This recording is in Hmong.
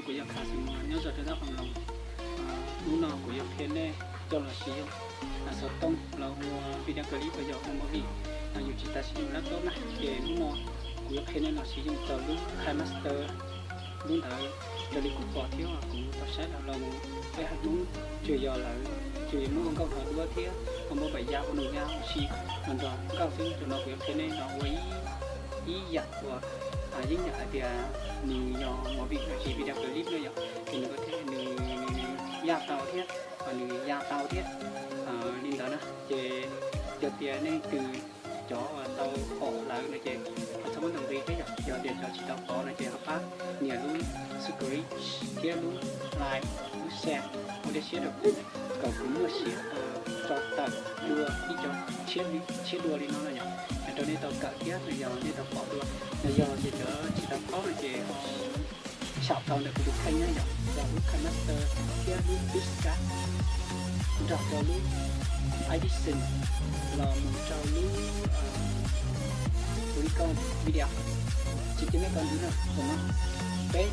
Kuv yog Khas Xeem Muas nyob rau Dab Pam Loos. Hnub no kuv yuav qhia nej coj los siv yoog xov tooj los ua video clip los yog ua movie. Yus tsis tas siv yus laptop na, ces hnub no kuv yuav qhia nej los siv yoog tau lub KineMaster. Lub ntawd raws li kuv pom thiab kuv tau saib los mus peb haiv Hmoob tsuas yog lawv tsuas yog muab ua nkauj hov duab thiab ua npau npaim ya ua nus ya ua si los nrog nkauj xwb. Tus no kuv yuav qhia nej los ua ib yam uas yeej yam hais tias nws yog movie los sis video clip no yom, ces nws kuj thiaj nws ya tau thiab, nws ya tau thiab li ntawd na. Ces yog tias nej leej twg cov uas tau pom lawm no ces ho txhob muab ntaus nqi thiab yom. Yog tias cov tsis tau pom no ces ho pab nias lub subscribe thiab lub like, lub share, ua dej siab rau kuv, kom kuv muaj siab tso tawm dua ib co tshiab dua li no no yom, rau nej tau kawm thiab no yog nej tau pom dua. No yog ces cov tsis tau paub no ces ho saum tau ntawm kuv tus kheej na yom, yog lub KineMaster thiab lub Big Sky nrog rau lub Audition los mus rau lub Polygon Video. Ces cia nej tau ntxiv no, peb